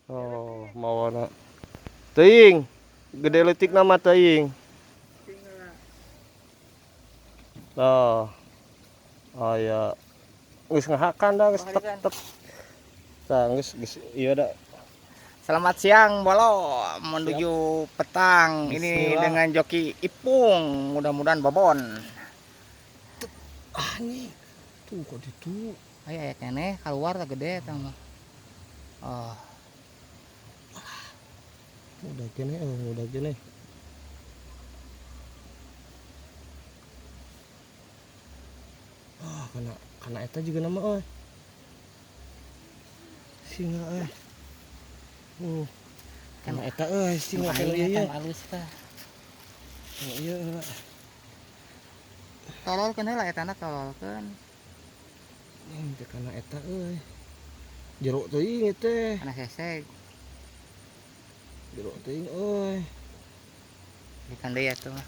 Oh, mawana. Teuing. Gede leutik nama teuing. Oh. Oh ya. Geus ngahakan dah, geus tek tek. Tah, geus geus ieu da. Selamat siang, Bolo, menuju petang. Ini Bismillah. dengan joki Ipung, mudah-mudahan babon. Ah, nih. Tuh kok ditu. Ayo aya keneh keluar tak gede eta mah. Oh, Udah gini, eh, udah gini. Ah, kana kana eta juga nama euy. Singa euy. Kana eta euy, singa kana ieu. Eta halus tah. Kana ieu heula. Tololkeun heula etana, tololkeun. Teh kana eta euy. Jero teuing ieu teh. Kana seseg. Jero teuing euy. Ikan deui atuh mah.